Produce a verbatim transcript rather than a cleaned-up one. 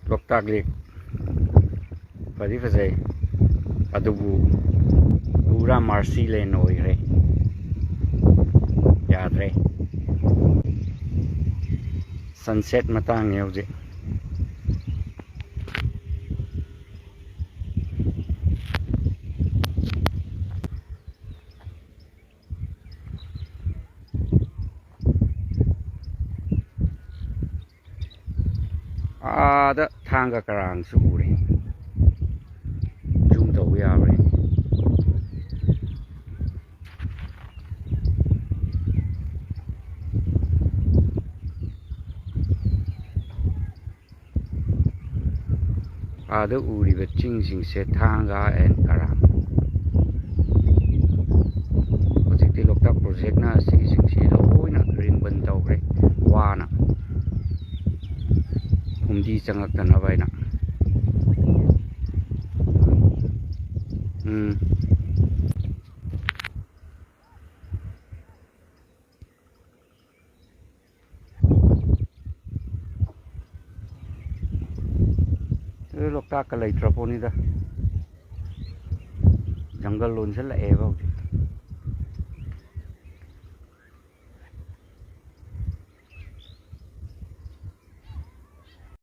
ꯂꯣꯛꯇꯥꯛ ꯂꯦꯛ ꯐꯗꯤ ꯐꯖꯩ, ꯑꯗꯨꯕꯨ ꯄꯨꯔꯥ ꯃꯥꯔꯁꯤ ꯂꯦꯟ ꯑꯣꯏꯈ꯭ꯔꯦ꯫ ꯌꯥꯗ꯭ꯔꯦ꯫ ꯁꯟꯁꯦꯠ ꯃꯇꯥꯡꯅꯦ ꯍꯧꯖꯤꯛ꯫ ꯑꯥꯗ ꯊꯥꯡꯒ ꯀꯔꯥꯡꯁꯨ ꯎꯔꯦ꯫ ꯖꯨꯝ ꯇꯧꯕ ꯌꯥꯕ꯭ꯔꯥ ꯌꯦꯡꯒꯦ꯫ ꯑꯥꯗ ꯎꯔꯤꯕ ꯆꯤꯡꯁꯤꯡꯁꯦ ꯊꯥꯡꯒ and ꯀꯔꯥꯡ꯫ ꯍꯧꯖꯤꯛꯇꯤ ꯂꯣꯛꯇꯥꯛ ꯄ꯭ꯔꯣꯖꯦꯛꯅ ꯁꯤꯁꯤꯡꯁꯤ ꯂꯣꯏꯅ ꯔꯤꯡꯕꯟ ꯇꯧꯈ꯭ꯔꯦ, ꯋꯥꯅ꯫ ꯐꯨꯝꯗꯤ ꯆꯪꯉꯛꯇꯅꯕ ꯍꯥꯏꯅ꯫ ꯎꯝ꯫ ꯑꯗꯨ ꯂꯣꯛꯇꯥꯛꯀ ꯂꯩꯇ꯭ꯔ ꯄꯣꯠꯅꯤꯗ, ꯖꯪꯒꯜ ꯂꯣꯟꯁꯤꯜꯂꯛꯑꯦꯕ ꯍꯧꯖꯤꯛ꯫